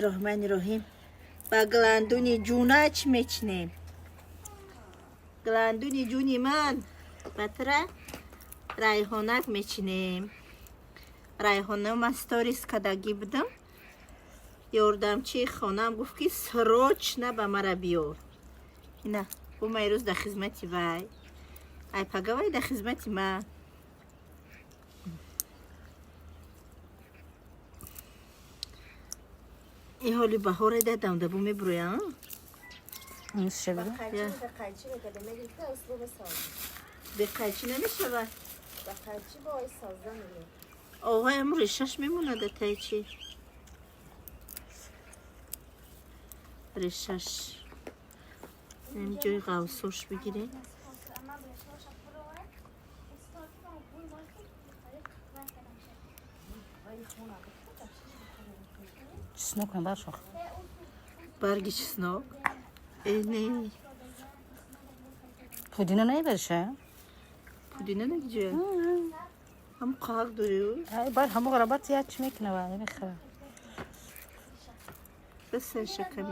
Роҳмани роҳим. Ба гландуни ҷунач мечинем. Гландуни ҷуни ман, батра райҳонак мечинем. Райҳона ман сторис кадагӣ будам. Ёрдамчии хонам гуфт, ки срочно ба мара биёр. Ина гума, ирӯз дар хизмати вай, ай пага вай дар хизмати ман. Ин ҳоли баҳоре да дамдабу мебуроям. Беқайчӣ намешавад, оғоям решаш мемонад. Тай чи решаш ҷои ғавсош бигирем. Чеснок набаршох. Барги чеснок не. Пудина наибариша? Пудина нагиҷоя ҳам қаҳр дорӣ. Бар ҳамо ғарабат я чи мекунава, мехӯра. Бисаша ками.